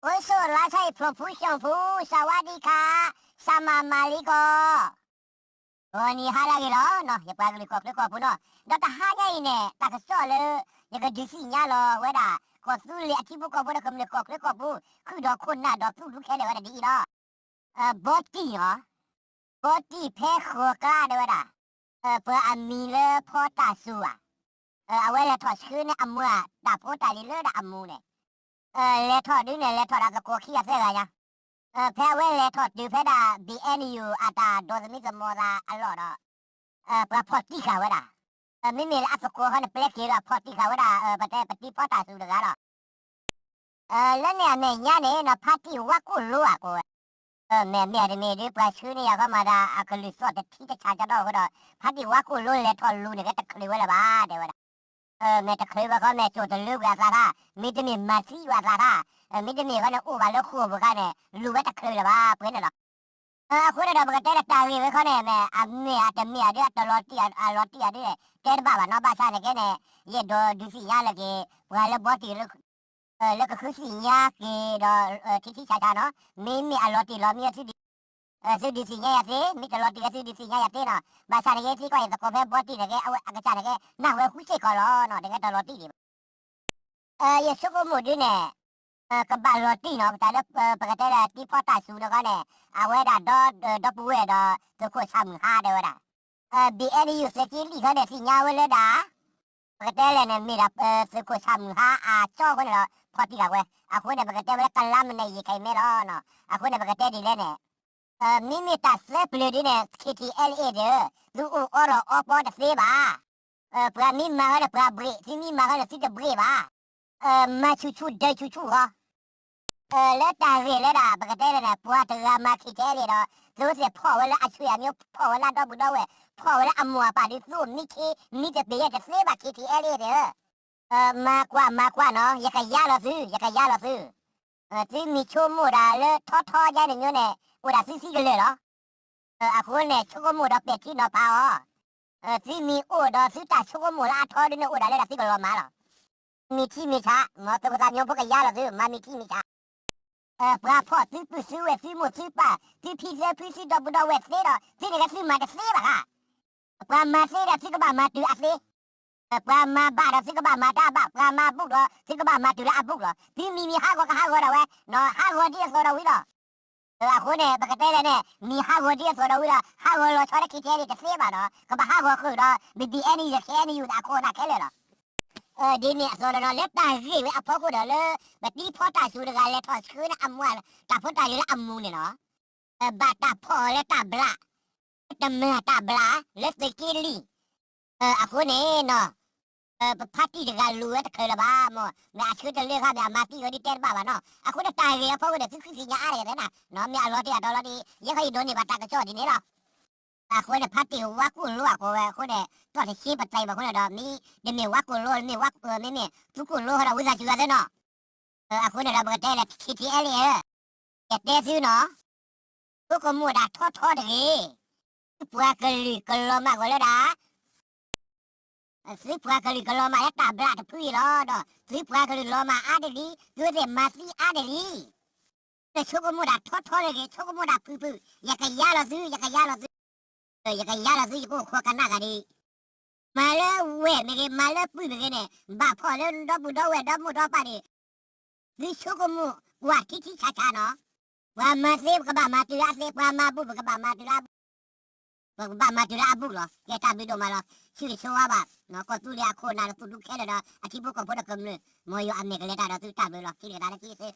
အိၣ်ဆိးလါဆါအံၤ ဖျိဖူဆှီဖူ စဝါဒံခါ, စၢ်မၤမၤလံကီး, ဂီၤနံၤဟါလၢအဂ့ၤလီၤနီၤ ယပှၤကလုာ်ကီၢ်ချၢကီၢ်ပူၤနီၤ, ဒီးတဟါညါအံၤန့ၣ် တၢ်ကစီၣ်လၢ ယကဒုးသ့ၣ်ညါလီၤဝဲဒၣ် ကီၢ်သူလ့ၤအထံဖိကီၢ်ဖိဒီးကမျၢၢ်ကီၢ်ချၢကီၢ်ပူၤ ဃုာ်ဒီးခိၣ်နၢ်ဒီးသူၣ်ဒူခဲလၢာ်ဝဲဒၣ်ဒ်အံၤလီၤ. ဘီတံၢ်နီၤ, ဘီတံၢ်ဖဲဃီၤကျါတဲဝဲဒၣ်, ပှၤအမံၤလၢဖီတၢ်စူၤဧါ, အဝဲလဲၤထီၣ်ဆှၢန့ၢ်အမုၢ်ဧါ တၢ်ဖိတၢ်လံၤလၢဒၣ်အမူန့ၣ်, လဲၤထီၣ်ဒုးန့ၣ် လဲၤထီၣ်ဒီးသကိးခံဂၤသၢဂၤညါ, ဖဲအဝဲလဲၤထီၣ်တုၤဖဲဒၣ် ဘီအ့ၣ်ယူၣ် အတၢ်ဒိးသမံသမိးသးအလီၢ်ဒီး ပှၤဖီၣ်တံၢ်ဃာ်ဝဲဒၣ်, မ့မ့ၢ်လၢအသကိးဃီန့ၣ် ပျဲက့ၤဒီးဖီၣ်တံၢ်ဃာ်ဝဲဒၣ် ပတဲပတံၤဖီတၢ်စူၤတဂၤဒီး လၢန့ၣ်အမဲာ်ညါန့ၣ်နီၤ ဖါတံၢ်ဝါကိၢ်လိအကိးဝဲ, မ့ၢ်မ့ၢ်တမ့ၢ်ဒ် ပှၤဆှၢန့ၢ်ယၤခီမၤသး အကလုၢ်သီၣ်တထံတဆးကဒီးအဃိဒီး ဖါတံၢ်ဝါကိၢ်လိလဲၤထီၣ်လူၤန့ၣ် ကဲတချုးဝဲလၢၤဘၣ် တဲဝဲဒၣ်, မ့ၢ်တချုးဝဲခီ မ့ၢ်ကၠိၣ်တလၢကွံာ်အသးခါ, မ့တမ့ၢ်မၤသံကွံာ်အသးခါ, မ့တမ့ၢ်ခီန့ၣ် အိၣ်ဘၣ်လၢဃိာ်ပူၤခါန့ၣ် လူၤဝဲတချုးလၢၤဘၣ် ပှဲၤန့ၣ်လီၤ. အဃိန့ၣ်ဒီး ပကတဲဒီးတၢ်ဂ့ၢ်ဝဲခီန့ၣ် မ့ၢ်အမ့ၢ်အတမ့ၢ်အဒ် အတလီၤတံၢ်အလီၤတံၢ်အဒ်န့ၣ် တဲတဘၣ်ဘၣ်နီၤ, ဘၣ်ဆၣ်န့ၣ်ကဲန့ၣ် ယအဲၣ်ဒိးဒုးသ့ၣ်ညါလၢက့ၤ ပှၤလၢဘီတံၢ် လၢကဃုသ့ၣ်ညါက့ၤဒီး ထံထံဆးဆးနီၤ, မ့မ့ၢ်အလီၤတံၢ်လီၤမံ သုဒုးသ့ၣ်ညါယၤသ့, မ့ၢ်တလီၤတံၢ်လၢသုဒုးသ့ၣ်ညါယၤသ့နီၤ, ဘၣ်ဆၣ်န့ၣ်က့ သံကွၢ်အံၤသကိးဖဲဘီတံၢ်န့ၣ်က့ အဝဲအကစၢ်န့ၣ်က့ နၢ်ဟူဝဲဃုစ့ၢ်ကီးလီၤနီၤ, တကဲတလီၤတံၢ်ဒံးဘၣ်. ယဆိကမိၣ်ဒ်န့ၣ် ကဘၣ်လီၤတံၢ်နီၤ, တၢ်လၢပကတဲလၢတံၤဖီတၢ်စူၤန့ၣ်ခီန့ၣ် အဝဲဒၣ်ဒီပုၢ်ဝဲၢ်ဒီး သုးခိၣ်ဆၣ်မုၢ်ဟါတဲဝဲဒၣ် ဘီအ့ၣ်ယူၣ် သုးက့လံာ်ခီန့ၣ် သ့ၣ်ညါဝဲလၢဒၣ် ပကတဲလဲၣ်န့ၣ် မ့ၢ်ဒၣ် သုးခိၣ်ဆၣ်မုၢ်ဟါအကၠီအဃိန့ၣ်ဒီး ဖီၣ်တံၢ်ဃာ်ဝဲ, အဃိန့ၣ် ပကတဲဝဲလၢကလါမနုၤယံၤခဲအံၤမ့ၢ်လီၤ. အဃိန့ၣ် ပကတဲဒ်လဲၣ်န့ၣ် မ့မ့ၢ်တၢ်သၢပျၢၤဒ်န့ၣ် ခ့ထံအဲလ်အ့ဒီး သုအိၣ်အီဒီးအီပီတသ့ဘၣ်. ပှၤမ့ၢ်မၤဃီန့ၣ် ပှၤဘှ့ၣ်, သုမ့ၢ်မၤဃီန့ၣ် သုတဘှ့ၣ်ဘၣ်. မၤဆူၣ်ဆူၣ်ဒၢးဆူၣ်ဆူၣ်ဃီ လၢတၢ်ဂ့ၢ်လၢဒၣ် ပကတဲလဲၣ်န့ၣ် ပှၤတဂၤမၤ ခ့ထံအဲလ်အ့ဒီး သုသ့ၣ်ဖီၣ်ဝဲလၢအဆွေအမျိုး, ဖီၣ်ဝဲလၢအဒီပုၢ်ဒီဝဲၢ်, ဖီၣ်ဝဲလၢအမိၢ်အပၢ်ဒီး သုအိၣ်မံခ့မံတဘ့ၣ်ယဲၢ်တသ့ဘၣ် ခ့ထံအဲလ်အ့ဒီး မၤကွၢ်မၤကွၢ်နီၤ, ယကယါလီၤသု, ယကယါလီၤသု. သုမ့ၢ်ဆိကမိၣ်ဒၣ်လၢထီထီယါန့ၣ်မျိုးန့ၣ် အိၣ်ဒၣ်သုသံကလၢာ်လီၤ. အဃိန့ၣ် ဆိကမိၣ်ဒီးပဲာ်ထံနီၤဖးအီၤ. သုမ့ၢ်အိၣ်ဒီးသုတၢ်ဆိကမိၣ်လၢအထီဒ်န့ၣ် အိၣ်ဒၣ်လၢဒၣ်သုကလီၤမၢ်လီၤ. မ့ၢ်ထံမ့ၢ်ဆး, မ်သုးခိၣ်သၣ်မံဖိကယါလီၤသု, မၤမ့ၢ်ထံမ့ၢ်ဆး. ပှၤဖီၣ်သုပုၢ်သုဝဲၢ် သုမိၢ်သုပၢ် သုဖံသုဖု သုဒီပုၢ်ဒီဝဲၢ်သ့ဒီး သုန့ၣ်ကဲသုမၤတသ့ဘၣ်ဧါ. ပှၤမၤသ့ဒီးသုကဘၣ်မၤတုၤအသ့, ပှၤမၤဘၣ်ဒီးသုကဘၣ်မၤတၢ်ဘၣ်, ပှၤမၤဘူးဒီးသုကဘၣ်မၤတုၤလၢအဘူးလီၤ. သုမ့ၢ်မ့ၢ်ဟးဂီၤကဟးဂီၤဒၣ်ဝဲ, ဟးဂီၤဒ်အသိးဒီးဝံၤလီၤ. အဃိန့ၣ် ပကတဲလဲၣ်န့ၣ် မ့ၢ်ဟးဂီၤဒ်အသိးဒီးဝံၤလီၤ, ဟးဂီၤလီၤဆီလၢ ခ့ထံအဲလ်အ့ဒီး တသ့ဘၣ်နီၤ, ကဘၣ်ဟးဂီၤဃုာ်ဒီး ဘီအ့ၣ်ယူၣ် ခ့ထံအဲလ်အ့ဒီး အခိၣ်အနၢ်ခဲလၢာ်လီၤ. ဒ်န့ၣ်အသိးလီၤနီၤ, လၢတၢ်ဂ့ၢ်ဝဲအဖီခိၣ်ဒီးလၢ ပတံၤဖီတၢ်စူၤတဂၤလဲၤထီၣ်ဆှၢန့ၢ်အမူ တၢ်ဖိတၢ်လံၤလၢအမူန့ၣ်နီၤ, ဘၣ်တၢ်ဖီၣ်အီၤလၢတၢ်ဘျး, တမၤတၢ်ဘျးလၢသုးက့လံာ်, အဃိန့ၣ်နီၤ ပဖါတံၢ်တဂၤလူၤဝဲတချုးလၢၤဘၣ်, မ့ၢ်အဆၢတလၢခါ မ့ၢ်အမၤသံဝဲဒ်တဲတဘၣ်ဘၣ်နီၤ, အဃိန့ၣ်တၢ်ဂ့ၢ်အဖီခိၣ်န့ၣ် သုဃုသ့ၣ်ညါအါတဂ့ၤသ့နၤ, မ့ၢ်အလီၤတံၢ်အတလီၤတံၢ်, ယဲခီယဒိးန့ၢ်ဘၣ်တၢ်ကစီၣ်ဒ်န့ၣ်လီၤ. အဃိန့ၣ် ဖါတံၢ်ဝါကိၢ်လိအကိးဝဲအဃိန့ၣ် တီၢ်တဆ့ပသဲဘၣ်အဃိန့ၣ်ဒီး မ့တမ့ၢ်ဝါကိၢ်လိ မ့ၢ်ဝါ မ့မ့ၢ်သူကိၢ်လိဃီဒီး ဝံသးစူၤဂၤသ့နီၤ, အဃိန့ၣ်ဒီး ပကတဲလဲၣ် ခ့ထံအဲလ်အ့ ယတဲသုနီၤ, ဆိကမိၣ်ဒၣ်ထီထီတဂ့ၤ, သုပှၤကလုာ်ကလီၤမၢ်ဂီၤလၢဒၣ် သုပှၤကလုာ်ကလီၤမၢ်လၢတၢ်ဘျးတဖုအံၤလီၤဒီး သုပှၤကလုာ်လီၤမၢ်အါတလံ, သုသ့ၣ်မၤသံအါတလံ, ဆိကမိၣ်ဒၣ်ထီထီတဂ့ၤ, ဆိကမိၣ်ဒၣ်ဖုၣ်ဖုၣ်, ယကယါလီၤသု, ယကယါလီၤသု, ယကအိၣ်ခိးကနၣ်ဂၤဒ် မၤလၢဝဲၢ်မ့ၢ်ဂ့ၤ, မၤလၢပုၢ်မ့ၢ်ဂ့ၤန့ၣ်, ဘၣ်ဖီၣ်လၢဒီပုၢ်ဒီဝဲၢ်ဒီမိၢ်ဒီပၢ်န့ၣ်, သုဆိကမိၣ်ကွၢ်ထံထံဆးဆးနီၤ, ပှၤမၤသ့ပကဘၣ်မၤတုၤလၢအသ့, ပှၤမၤဘူးပကဘၣ်မၤတုၤလၢအဘူး, ပကဘၣ်မၤတုၤလၢအဘူးလီၤ. ကဲတၢ်ဘျုးဒိၣ်မးလီၤ. ဆၢဂ့ၤဆၢဝါဘၣ် ကီၢ်သူလ့ၤအခိၣ်အနၢ်ဒီးသူၣ်ဒူခဲလၢာ်ဒီး အထံဖိကီၢ်ဖိဒီးကမျၢၢ်, မ်ယွၤအမဲာ်ကလဲၤတၢ်ဒီးသုတၢ်ဘျုးလီၤ. ခံလၢတၢ်လၢခံသ့